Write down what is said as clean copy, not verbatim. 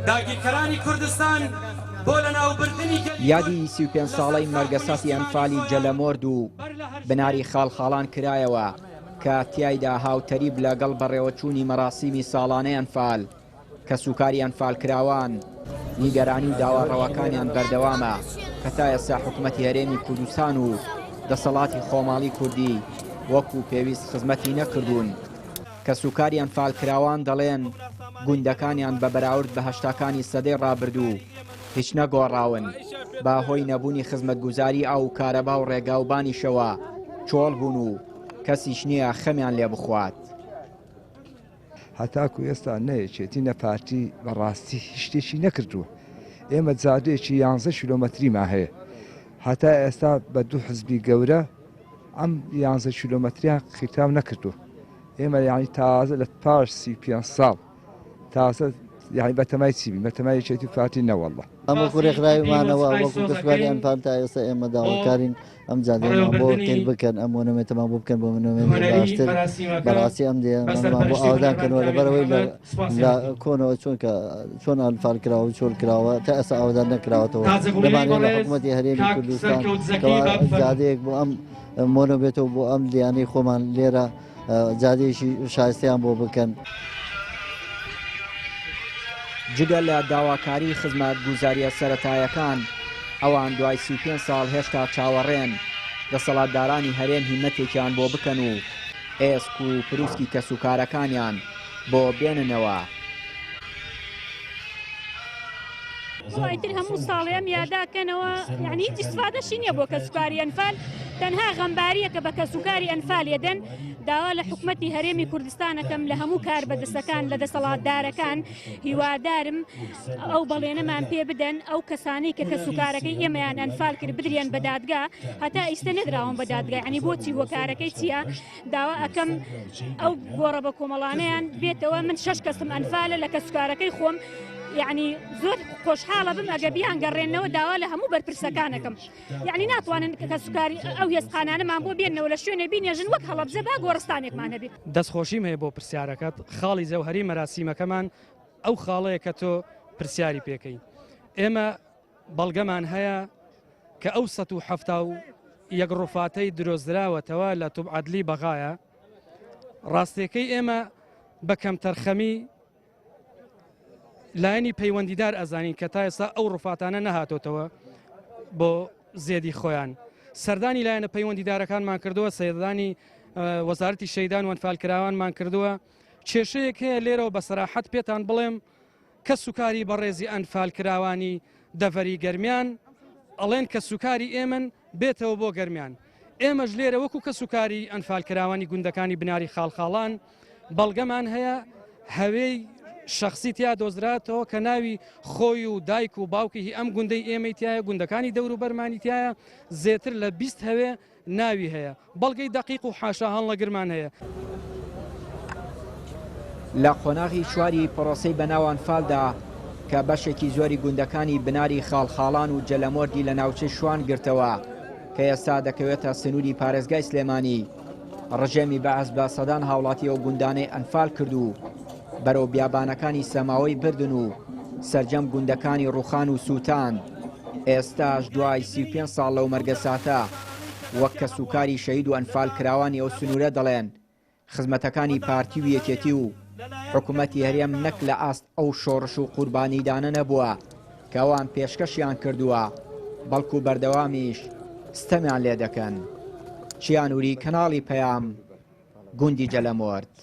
داگیرکەرانی کوردستان بۆ لەناوبردنی گەلی کورد یادی 35 ساڵەی مەرگەساتی ئەنفالی جەلەمۆرد و بناری خاڵخاڵان کرایەوە کە تیایدا هاوتەریب لەگەڵ بەڕێوەچوونی مەراسیمی ساڵانەی ئەنفال کەسوکاری ئەنفالکراوان نیگەرانی و داوا ڕەواکانیان بەردەوامە کە تا ئێستا حکومەتی هەرێمی کوردستان و دەسەڵاتی خۆماڵی کوردی وەکو پێویست خزمەتی نەکردوون. کەسوکاری ئەنفالکراوان دەڵێن گوندەکانیان بە بەراورد بە هەشتاکانی سەدەی ڕابردوو هیچ نەگۆڕاون، بە هۆی نەبوونی خزمەتگوزاری ئاو و کارەبا و ڕێگاوبانیشەوە چۆڵ بوون و کەسیش نییە خەمیان لێ بخوات. هەتاکو ئێستا نە یەکێتی نە پارتی بە ڕاستی هیچ شتێکی نەکردووە. ئێمە جادەیەکی یانزە کیلۆمەتریمان هەیە. هەتا ئێستا بە دوو حزبی گەورە ئەم یانزە کیلۆمەتریان قیرتاو نەکردووە. ئێمە یانی تازە لە پاش 35 ساڵ تازە یانی بەتەمای چی بین؟ بەتەمای یەکێتی و پارتی نەوەڵڵا. ئەم وەکو ڕێکخراویمانەوە وەکو کەسوکاری ئەنفال تا ئێستا ئێمە داواکارین ئەم جادەیەمان بۆ قیر بکەن ئەم مۆنۆمێنتەمان بۆ بکەن بۆ مۆنۆمێنتی باشتر بەڕاستی ئەم دێمان بۆ ئاودان کەنەوە لەبەرەوەی لە کۆنەوە چۆن کە چۆن ئەنفال کراوە و چۆل کراوە تا ئێستا ئاودان نەکراوەتەوە دەمانێت لە حکوومەتی هەرێمی کوردستان جادەیەک بۆ ئەم مۆنۆمێنتەوە بۆ ئەم دیانەی خۆمان لێرە جادەیەکی شایستەیان بۆ بکەن. جگە لە داواکاریی خزمەتگوزارییە سەرەتایەکان، ئەوان دوای 35 ساڵ هێشتا چاوەڕێن دەسەڵاتدارانی هەرێم هیمەتێکیان بۆ بکەن و ئێسک و پروسکی کەسوکارەکانیان بۆ بێننەوە. وەڵا ئیتر هەموو ساڵێ ئەم یادە ئەکەنەوە یعنی هیچ ئیستفادەشی نییە بۆ کەسوکاری ئەنفال تەنها غەمباریەکە بە کەسوکاری ئەنفال یەدەن داوا لە حکومەتی هەرێمی کوردستانەکەم لە هەموو کار بەدەستەکان لە دەسەڵاتدارەکان هیوادارم ئەو بەڵێنەمان پێ بدەن ئەو کەسانەی کە کەسوکارەکەی ئێمەیان ئەنفال کرد بدرێن بە دادگا هەتا ئیستە نەدراون بە دادگا یعنی بۆچی هۆکارەکەی چییە داوا ئەکەم ئەو گۆڕە بە کۆمەڵانەیان بێتەوە من شەش کەسم ئەنفالە لە کەسوکارەکەی خۆم یعنی زۆر خۆشحاڵە بم ئەگە بیان گەڕێنەوە داوا لە هەموو بەرپرسەکانەکەم یعنی ناتوانن کە کەسوکاری ئەو هێزخانانەمان بۆ بێنەوە لە شوێنێ بینێژن وەک هەڵەبجە با گۆڕستانێکمان هەبێ. دەستخۆشیم هەیە بۆ پرسیارەکەت، خاڵی جەوهەری مەراسیمەکەمان ئەو خاڵەیە کە تۆ پرسیاری پێکەی. ئێمە بەڵگەمان هەیە کە ئەو 171 ڕوفاتەی درۆزراوەتەوە لە توب عەدلی بەغایە، ڕاستیەکەی ئێمە بە کەمتەرخەمی لایەنی پەیوەندیدار ئەزانین کە تا ئێستا ئەو ڕوفاتانە نەهاتۆتەوە بۆ زێدی خۆیان. سەردانی لایەنە پەیوەندیدارەکانمان کردووە، سەردانی وەزارەتی شەیدان و ئەنفالکراوانمان کردووە. کێشەیەک هەیە لێرەوە بە سەراحەت پێتان بڵێم کەسوکاری بەڕێزی ئەنفالکراوانی دەڤەری گەرمیان ئەڵێن کەسوکاری ئێمەن بێتەوە بۆ گەرمیان ئێمەش لێرە وەکو کەسوکاری ئەنفالکراوانی گوندەکانی بناری خاڵخاڵان بەڵگەمان هەیە هەوێی شخصی تیا دۆزراتەوە کە ناوی خۆی و دایک و باوکی هی ئەم گوندەی ئێمەی تایە گوندەکانی دەوروبەرمانی تایە زێتر لە 20 هەوێ ناوی هەیە بەڵگەی دەقیق و حاشا هەڵنەگرمان هەیە. لە قۆناغی چواری پڕۆسەی بەناو ئەنفالدا کە بەشێکی زۆری گوندەکانی بناری خاڵخاڵان و جەلەمۆردی لە ناوچەی شوان گرتەوە کە ئێستا دەکەوێتە سنووری پارێزگای سلێمانی، ڕژێمی بەعس بە سەدان هاوڵاتی ئەو گوندانەی ئەنفال کرد و بەرەو بیابانەکانی سەماوەی بردن و سەرجەم گوندەکانی ڕوخان و سووتاند، ئێستاش دوای 35 ساڵ لەو مەرگەساتە وەک کەسوکاری شەهید و ئەنفالکراوانی ئەو سنوورە دەڵێن خزمەتەکانی پارتی و یەکێتی و حکومەتی هەرێم نەک لە ئاست ئەو شۆڕش و قوربانیدانە نەبووە کە ئەوان پێشکەشیان کردووە، بەڵکو بەردەوامیش ستەمیان لێ دەکەن. چیا نوری، کەناڵی پەیام، گوندی جەلەمۆرد.